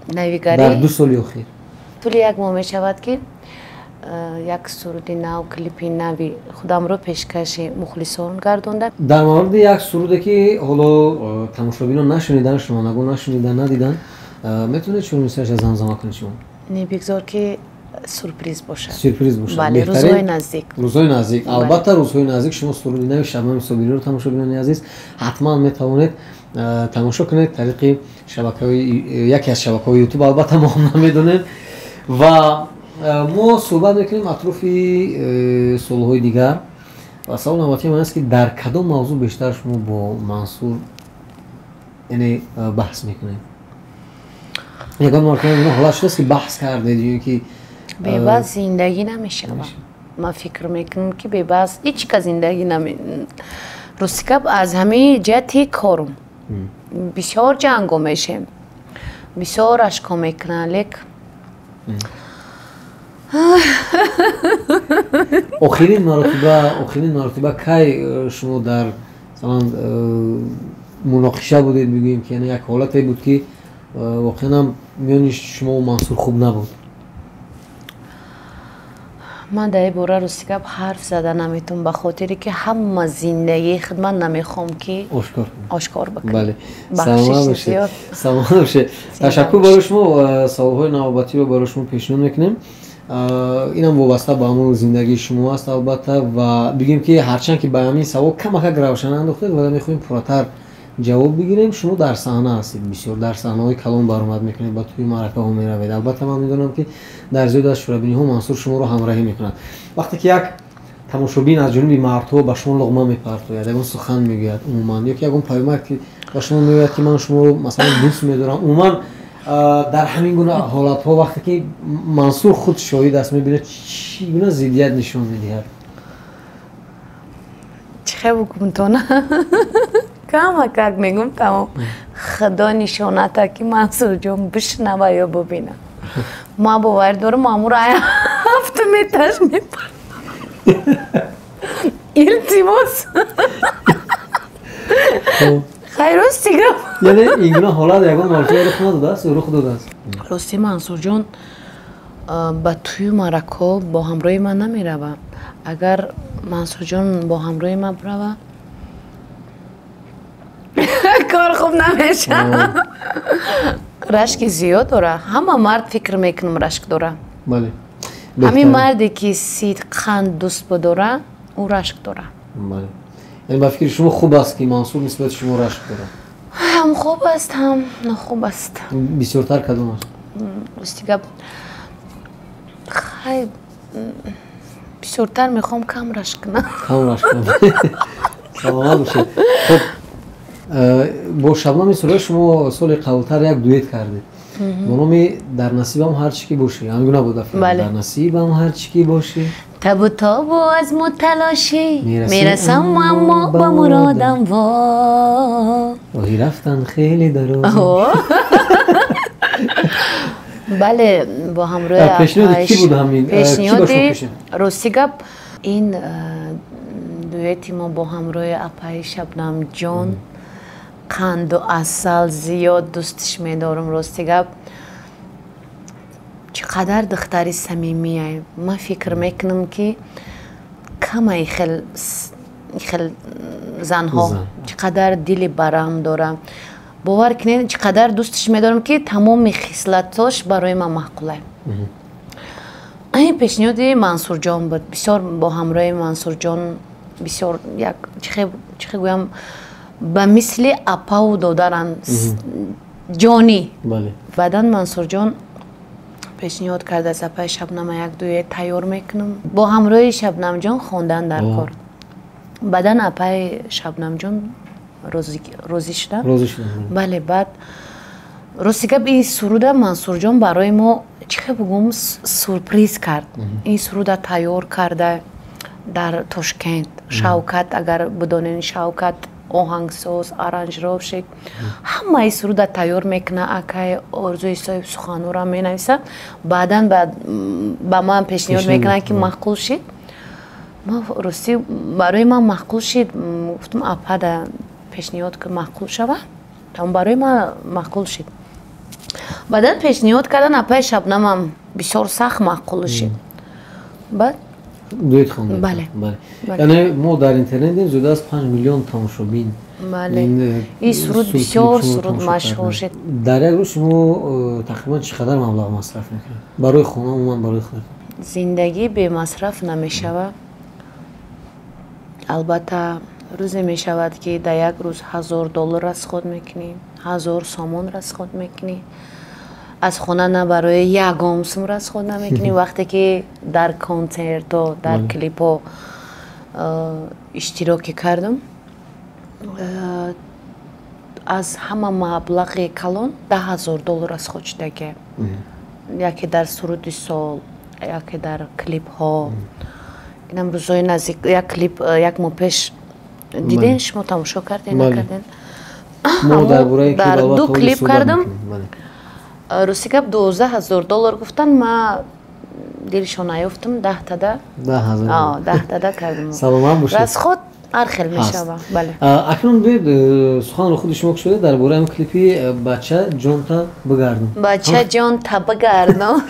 Навигарӣ? Дар 2 соли охир. Тӯли як моҳ мешавад, ки як суруди нав, клипи нави худамро пешкаши мухлисон гардондам. Дар мавриди як суруде, ки ҳоло тамошобинон нашунидан, шунавандагон нашунидан, надидан, метавонед чун мисраша замзама кунед шумо? Не, бигзор, ки сюрприз бошад. Сюрприз бошад. Бале, рӯзҳои наздик. Рӯзҳои наздик. Албатта, рӯзҳои наздик шумо суруди нави Шабнами Собириро, тамошобинони азиз, ҳатман метавонед тамошо кунед тариқи шабакаҳои, яке аз шабакаҳои Ютуб, албатта мо ҳам намедонем. Ва мо суҳбат мекунем атрофи суолҳои дигар. Ва савол навбатии ман аст, ки дар кадом мавзӯъ бештар шумо бо Мансур, яъне, баҳс мекунед? Ягон маротиба ҳолат шудааст, ки баҳс кардед ё ки? Бебаҳс зиндагӣ намешавад. Ман фикр мекунам, ки бебаҳс ҳеҷ кас зиндагӣ наме. Рости гап, аз ҳамаи ҷиҳати корум бисёр ҷанго мешем, бисёр ашко мекунанд, лек Охирин маротиба кай шумо дар, масалан, муноқиша будед, бигӯем ки, яъне як ҳолате буд, ки воқеан ҳам миёни шумову Мансур хуб набуд? Ман дар ин бора, рости гап, ҳарф зада наметавонам, ба хотире ки ҳама зиндагии худ ман намехоҳам, ки ошкор ошкор бикунам. Бале, саломат бошед, саломат бошед, ташаккур барои шумо. Саволҳои навбатиро барои шумо пешниҳод мекунем. Инам вобаста ба ҳамон зиндагии шумо аст, албатта. Ва бигӯем, ки ҳарчанд ки ба ҳамин савол камакак равшан андохтед, вале мехоҳем пурратар ҷавоб бигирем. Шумо дар саҳна ҳастед, бисёр дар саҳнаҳои калон баромад мекунед, ба тӯи маъракаҳо меравед. Албатта, ман медонам, ки дар зиёд аз чорабиниҳо Мансур шуморо ҳамроҳӣ мекунад. Вақте ки як тамошобин аз ҷониби мардҳо ба шумо луғма мепартояд, ягон сухан мегӯяд умуман, ё ки ягон паёмак ки ба шумо мегӯяд, ки ман шуморо, масалан, дӯст медорам, умуман дар ҳамин гуна ҳолатҳо, вақте ки Мансур худ шоҳид аст, мебинад, чӣ гуна зиддият нишон медиҳад? Чӣ хел бигӯм, камакак мегӯм, тамом. Худо нишоната, ки Мансурҷон бишнава ё бубина, ман боварӣ дорам, амуро ҳафту метраш мепар. Илтимос, хай, рости гап. Яъне ин гуна ҳолат ягон маротиба рух надодааст ё рух додааст? Рости, Мансурҷон ба тӯю маъракҳо бо ҳамроҳи ман намеравад. Агар Мансурҷон бо ҳамроҳи ман бирава, кор хуб намешавад. Рашки зиёд дора. Ҳама мард, фикр мекунам, рашк дора. Бале. Ҳамин марде, ки сидқан дӯст бидора, ӯ рашк дора. Бале, яъне ба фикри шумо хуб аст, ки Мансур нисбати шумо рашк дорад? Ҳам хуб аст, ҳам нохуб аст. Бисёртар кадом аст? Рости гап, хай, бисёртар мехоҳам кам рашк кунам. Кам рашк кунам. Саломат бошед. Хуб, бо Шабнами Сурайё шумо соли қаблтар як дуэт кардед бо номи «Дар насибам ҳар чӣ ки бошӣ». Ҳамин гуна буд? «Дар насибам ҳар чӣ ки бошӣ». Табу тобу азму талошӣ, мерасам, аммо ба муродам, во. Роҳи рафтан хеле дароз. Бале, бо ҳамроҳи пешниҳоди кӣ буд ҳамин? Пешниҳоди рости гап ин дуэти мо бо ҳамроҳи апаи Шабнамҷон қанду асал зиёд дӯстиш медорам. Рости гап чӣ қадар духтари самимие. Ман фикр мекунам ки камаи хел занҳо чӣ қадар дили барам дорам. Бовар кунед чӣ қадар дӯстиш медорам ки тамоми хислатош барои ман маъқулай. Ин пешниҳоди Мансурҷон буд. Бисёр бо ҳамроҳи Мансурҷон бисёр як чӣ гӯям ба мисли апаву додаран ҷонӣ. Баъдан Мансурҷон пешниҳод кардааст апаи Шабнама як дуэт тайёр мекунам. Бо ҳамроҳи Шабнамҷон хондан дар кор. Баъдан апаи Шабнамҷон розӣ шудам. Бале, баъд рости гап ин суруда Мансурҷон барои мо чӣ хел бигӯм сюрприз кард. Ин суруда тайёр карда дар Тошкент. Шавкат, агар бидонед, Шавкат оҳангсоз, аранжировщик, ҳамаи суруда тайёр мекунад. Акай Орзуи соҳиб суханура менависад. Баъдан ба ман пешниҳод мекунад ки маъқул шид. Ман рости барои ман маъқул шид. Гуфтам апада пешниҳод ки маъқул шава. Там барои ман маъқул шид. Баъдан пешниҳод кардан апаи Шабнамам бисёр сахт маъқул шид. Баъд дуэт хондед. Бале. Яъне мо дар интернет дидем зиёда аз 5 миллион тамошобин. Бале. Ин суруд бисёр суруд машҳур шид. Дар як рӯз шумо тақрибан чӣ қадар маблағ масраф мекунед? Барои хона, умуман барои худатон? Зиндагӣ бемасраф намешавад. Албатта рӯзе мешавад ки дар як рӯз $1000 расход мекунӣ, 1000 сомон расход мекунӣ. Аз хона на барои ягон сум расход намекунӣ. Вақте ки дар консертҳо, дар клипҳо иштирокӣ кардам, аз ҳама маблағи калон $10,000 расход шудагӣ. Яке дар суруди сол, яке дар клипҳо. Инам рӯзҳои наздик як клип як моҳ пеш диден, шумо тамошо карден, накарден? Дар ду клип кардам. Рости гап $12,000 гуфтан, ма дилшон наёфтам, 10 тада кардам. Саломат бошед. Расход ҳар хел мешава. Бале. Акнун биёед суханро худи шумо кушода дар бораи ҳамин клипи Бача ҷонта бигардам. Бача ҷонта бигардам.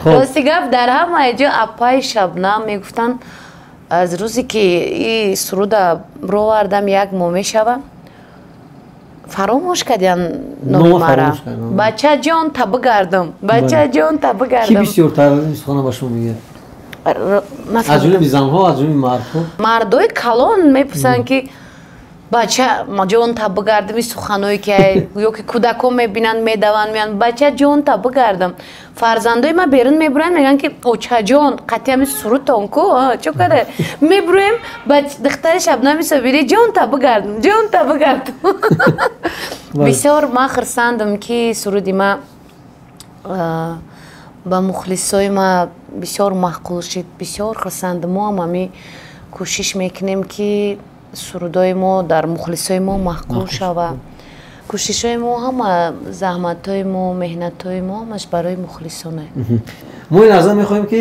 Рости гап дар ҳамаи ҷо апаи Шабнам мегуфтанд аз рӯзе ки ин суруда бировардам як моҳ мешава, фаромӯш кардям номи мара. Бача ҷон та бигардам, бача ҷон та бигардам. Ки бисёртар сухана ба шумо мегӯяд? Аз ҷониби занҳо, аз ҷониби мардҳо? Мардои калон мепурсанд ки бача ҷон та бигардам, ин суханое ки ё ки кӯдакон мебинанд, медаванд, меянд бача ҷон та бигардам. Фарзандои ма берун мебуранд, мегӯянд ки очаҷон, қатъи ҳамин сурудтон ку, чо кара? Мебуроем, духтари Шабнами Собирӣ ҷон та бигардам, ҷон та бигардам. Бисёр ман хурсандам ки суруди ма ба мухлисои ма бисёр маъқул шид, бисёр хурсандам. Мо ҳам ҳамин кӯшиш мекунем ки сурудои мо дар мухлисои мо маъқул шавад. Кӯшишҳои мо ҳама, заҳматҳои мо, меҳнатҳои мо ҳамаш барои мухлисоне. Мо ин лаҳза мехоҳем ки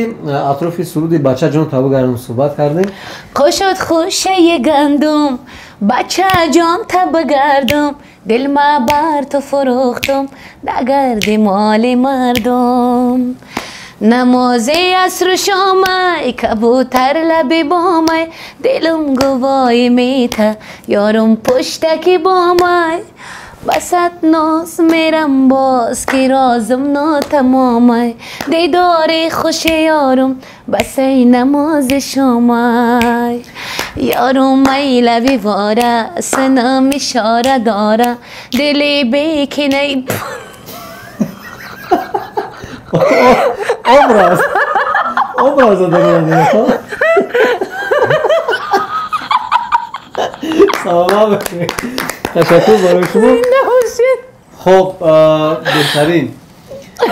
атрофи суруди Бача ҷон та бигардам суҳбат кардем. Қошод хушаи гандум, бача ҷон та бигардам, дилма бар ту фурӯхтум, нагарди моли мардум. Намози асру шомай, кабутар лаби бомай, дилум гувои мета, ёрум пуштаки бомай. Басат ноз мерам боз, ки розум нотамомай, дидори хуши ёрум, басаи намози шомай. Ёрум ай лаби вора, санам ишора дора, дили бекинай. Образ. Образа даромадем. Саломат бошед. Ташаккур барои шумо. Зинда бошед. Хоб, беҳтарин.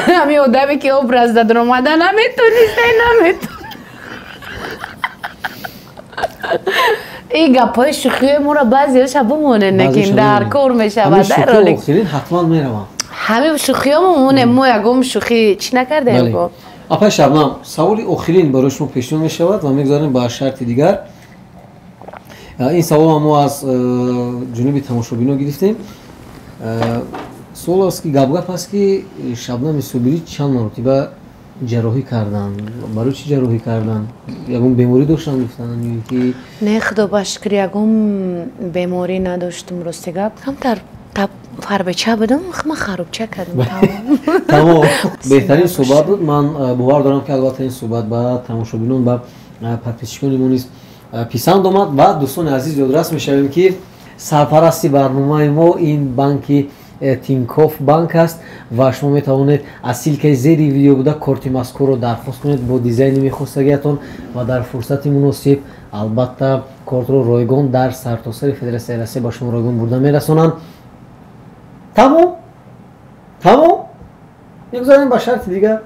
Ҳамин одаме ки образ даромада наметонист, наметонист. Ин гапҳои шӯхиҳои моро баъзеҳоша бимонед, лекин дар кор мешавад. Ҳамин шӯхиҳо охирин ҳатман мераванд. Ҳамин шӯхиёмон мо ягон шӯхӣ чӣ накардем. Апаи Шабнам, саволи охирин барои шумо пешниҳод мешавад ва мегузарем ба шарти дигар. Ин саволро мо аз ҷониби тамошобино гирифтем. Суол аст ки гапгап аст ки Шабнами Собирӣ чанд маротиба ҷарроҳӣ карданд. Барои чӣ ҷарроҳӣ карданд? Ягон беморӣ доштанд гуфтанд ё ки? Не, худо ба шукр, ягон беморӣ надоштум, рости гап. Камтар фарбеча будам, ман харобча кардам. Тамом. Беҳтарин суҳбат буд. Ман бовар дорам ки албатта ин суҳбат ба тамошобинон, ба подписчикони мо низ писанд омад. Ва дӯстони азиз, ёдрас мешавем ки сарпарасти барномаи мо ин банки Тинькофф банк аст ва шумо метавонед аз ссилкаи зери видео буда корти мазкурро дархост кунед бо дизайни мехостагиятон ва дар фурсати муносиб албатта кортро ройгон дар сартосари Федератсияи Россия ба шумо ройгон бурда мерасонанд. Тамом? Тамом? Мегузарем ба шарти дигар.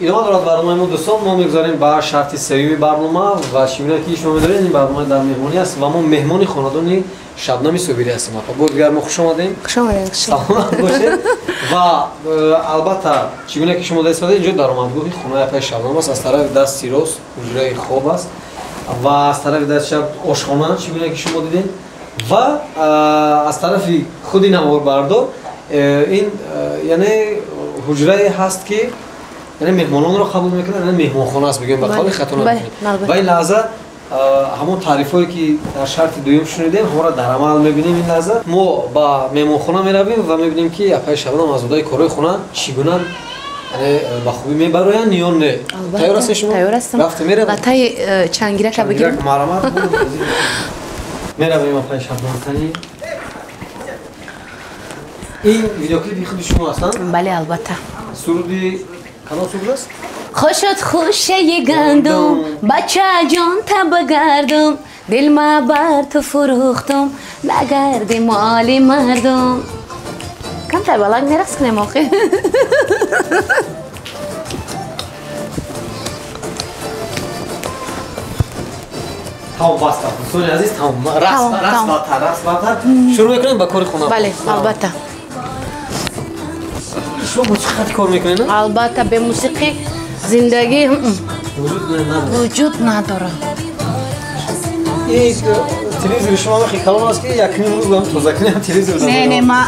Идома дорад барномаи мо, дӯстон. Мо мегузарем ба шарти сеюми барнома ва чӣ гуна ки шумо медонед, ин барнома дар меҳмонӣ аст ва мо меҳмони хонадони Шабнами Собирӣ ҳастем. Апа, бори дигар мо хуш омадем. Хуш омадем. Саломат бошед. Ва албатта чӣ гуна ки шумо дида инҷо даромадгоҳи хонаи апаи Шабнам аст. Аз тарафи дасти рост ҳуҷраи хоб аст ва аз тарафи дасти чап ошхона, чӣ гуна ки шумо дидед, ва аз тарафи худи наворбардор ин яъне ҳуҷрае ҳаст ки яъне меҳмононро қабул мекунад, яъне меҳмонхона аст, бигӯем ба қавли хато накунем. Ва ин лаҳза ҳамон таърифҳое ки дар шарти дуюм шунидем, ҳамонро дар амал мебинем. Ин лаҳза мо ба меҳмонхона меравем ва мебинем ки апаи Шабнам аз уҳдаи корҳои хона чӣ гуна ба хубӣ мебароянд ё не. Тайёр ҳастед шумо? Тайёр ҳастам. Рафтем, меравем. Латаи чангирака бигирем. Марамат меравем апаи Шабнам. Кани ин видеоклипи худи шумо ҳастанд? Бале, албатта. Суруди кадом суруд аст? Хошот хушаи гандум, бачаҷон та багардум, дилма бар ту фурӯхтум, нагарди моли мардум. Камтар баланд мерақс кунем охи. Тамом, баста. Дӯстони азиз, тамом. Рақс баъдтар, рақс баъдтар. Шурӯъ мекунем ба кори хона. Бале, албатта. Шумо бо чӣ хати кор мекунед? Албатта, бе мусиқӣ зиндагӣ вуҷуд надорад. Ин телевизори шумо хеле калон аст ки як ним рӯз бам тоза кунем телевизорро. Не, не, ма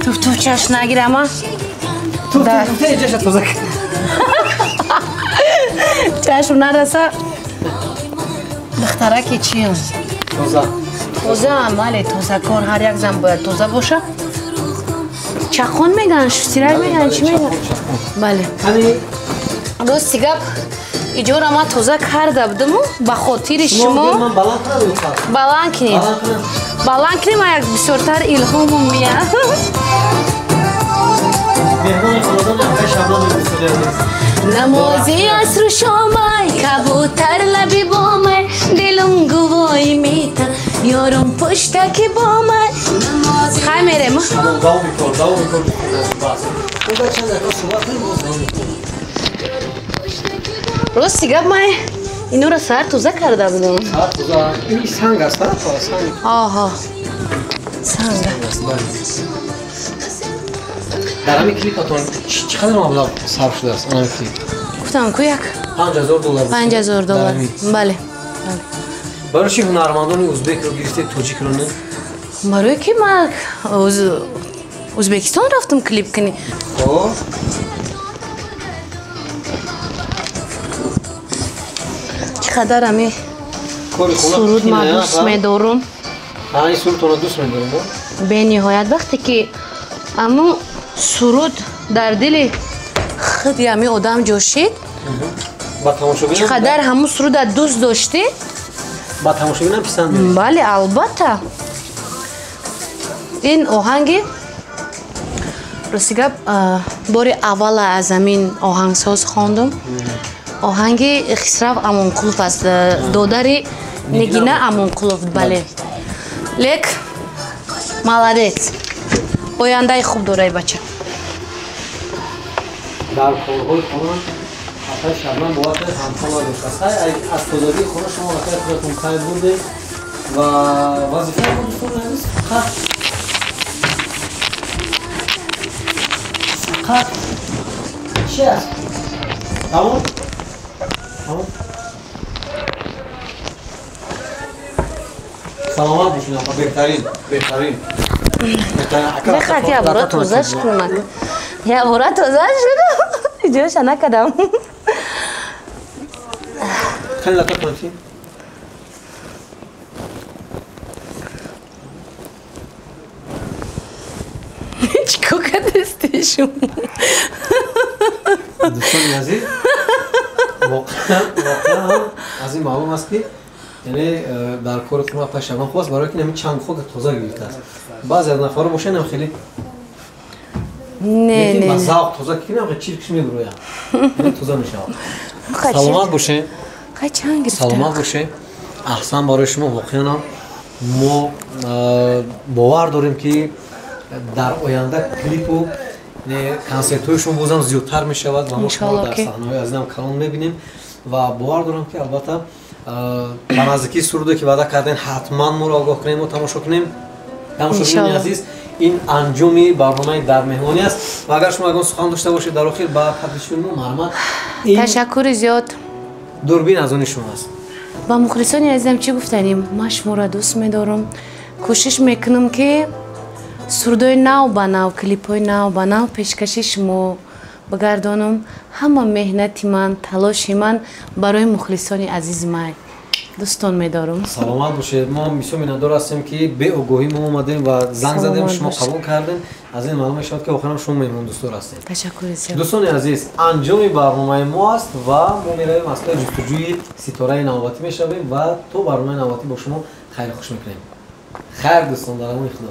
туфтуф чашм нагирама. Туфтуф инҷаша тоза кун. Чашм нараса. Духтараки чиям? Тоза. Тоза, бале, тозакор. Ҳар як зан бояд тоза боша. Чақон меган, шустирак меган, чӣ меган? Бале. Рости гап, иҷора ман тоза карда будаму ба хотири шумо. Баланд кунед. Баланд кунед, ман як бисёртар илҳомум меяд. Намози асру шомай, кабутар лаби бомай, дилум гувои мета, ёрум пуштаки бомай. Хай мерем. Рости гап, ман инора саҳар тоза карда будам. Ин санг аст, Аҳа, санг. Дар ҳамин клипатон чӣ қадар маблағ сарф шудааст? Ана клип. Гуфтам ку як $5000. $5000. Бале. Барои чӣ ҳунармандони узбекро гирифтед, тоҷикро не? Барои ки ман Узбекистон рафтам клип кунӣ. Хоб. Чӣ қадар ами суруд ман дӯст медорум. Ин сурудтонро дӯст медорум? Бениҳоят. Вақте ки аму суруд дар дили худи ами одам ҷошид, чӣ қадар ҳамун суруда дӯст доштӣ, ба тамошобинам писанд меояд. Бале, албатта. Ин оҳанги рости гап, бори аввала аз ҳамин оҳангсоз хондум. Оҳанги Хисрав Амонқулов аст, додари Нигина Амонқулов. Бале, лек молодец, ояндаи хуб дорай бача. Дар корҳои хона апаи Шабнам бовар кунед ҳамхона доштааст. Аз тозагии хона шумо аллакай худатон пай бурдед. Ва вазифаи мо, дӯстони азиз, фақат чи аст? Тамом? Тамом? Саломат бошед, апа, беҳтарин, беҳтарин. Бехат я бора тоза шудмак. Я бора тоза шудам. Иҷоша накардам. Хеле лата кунед. Чӣ кардасти шумо? Дӯстони азиз, воқеан аз ин маълум аст, ки яъне дар кори хона апа Шабнам хуб аст, барое ки ҳамин чанг хока тоза гирифтааст. Баъзе аз нафарҳо бошанд ҳам хеле не, не, ба завқ тоза ки ҳам чиркш мебуроянд, тоза мешавад. Саломат бошед. Хай чанг гирифта. Саломат бошед. Аҳсан барои шумо. Воқеан ҳам мо бовар дорем, ки дар оянда клипу консертҳои шумо бозам зиёдтар мешавад ва мо шуморо дар саҳнаҳои азизам калон мебинем ва бовар дорам, ки албатта ба наздикии суруде, ки ваъда кардем, ҳатман моро огоҳ кунем, мо тамошо кунем. Тамошобинони азиз, ин анҷоми барномаи Дар меҳмонӣ аст ва агар шумо ягон сухан дошта бошед дар охир ба подписчикони мо, марҳамат. Ташаккури зиёд. Дурбин аз они шумо аст. Ба мухлисони азизам чӣ гуфтанем? Ман шуморо дӯст медорам. Кӯшиш мекунам, ки сурудои нав ба нав, клипҳои нав ба нав пешкаши шумо бигардонам. Ҳама меҳнати ман, талоши ман барои мухлисони азизи ман. Дӯстон медорам. Саломат бошед. Мо бисёр миннатдор ҳастем, ки беогоҳӣ мо омадем ва занг задем, шумо қабул кардем. Аз ин маълум мешавад, ки охирам шумо меҳмондӯстдор ҳастед. Ташаккури зиёд. Дӯстони азиз, анҷоми барномаи мо аст ва мо меравем, аз паи ҷустуҷӯи ситораи навбатӣ мешавем ва то барномаи навбатӣ бо шумо хайру хуш мекунем. Хайр, дӯстон, дар амони Худо.